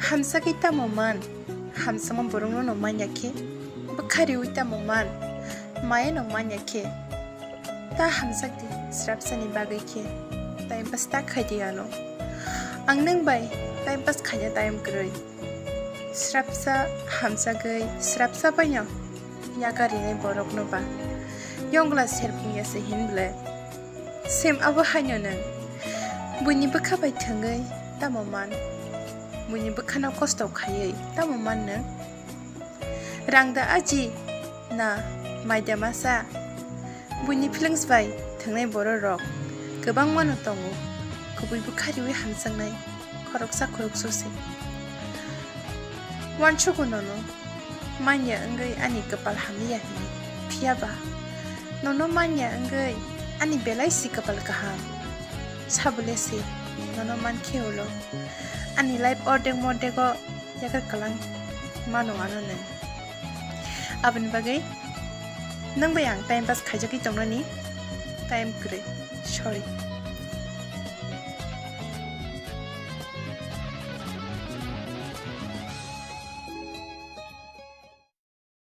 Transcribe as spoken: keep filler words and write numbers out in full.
Hamsagwi tamo man, hamsakma borokno no manya khe, bwkha riwi tamo man, maya no manya khe, ta hamsakdi srapsani bagwi khe, time pass ta khaidi ano. Ang nwng bai time pass khaina time kwrwi. Srapsa hamsagwi srapsa baino yakarwi rinai borokno ba yongla serpung ya se hin ble. Sem abo haino nwng. Buini bwkha bai thwngwi tamo man? Buini bwkhano kosto khaiwi tamo man nwng? Rang da aji na mai da masa? Buini feelings bai thwngnai borok rok kwbangma no tongo, kubui bwkha riwi hamjaknai khoroksa khoroksa se. Uansugo nono manya wngwi ani kwpal hamya hwnwi, phiya ba nono manya wngwi ani belai si kwpal kaham. Sabole se nono mankhe ulo ani life ordek mordego yakar kwlang mano ano nwng. Aboni bagwi nwng bai ang time pass khaijagwi tongnani time kwrwi. Sorry.